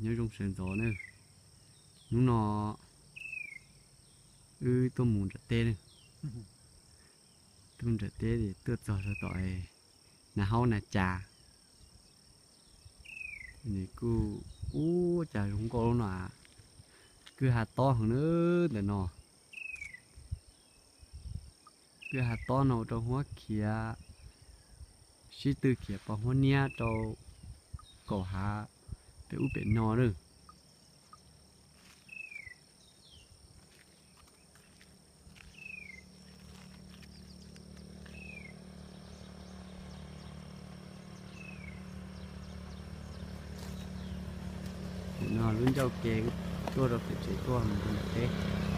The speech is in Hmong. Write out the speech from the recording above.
Nyob zoo sawv ntxov na, hnub no wb tuaj mus nram teb na, tuaj nram teb es tuaj txog rau tom Nas Haub Nas Cas. Nws kuj, ub, cas zoo nkauj lub no, kwj ha tob heev na ntawm no. Kwj ha tob no ua rau huab khiav, sib tw khiav pos huab niab rau kaum hav pem ub pem no lawm. Pem no lub ncauj ke tuaj rau pem tsev tuaj mus rau nram teb.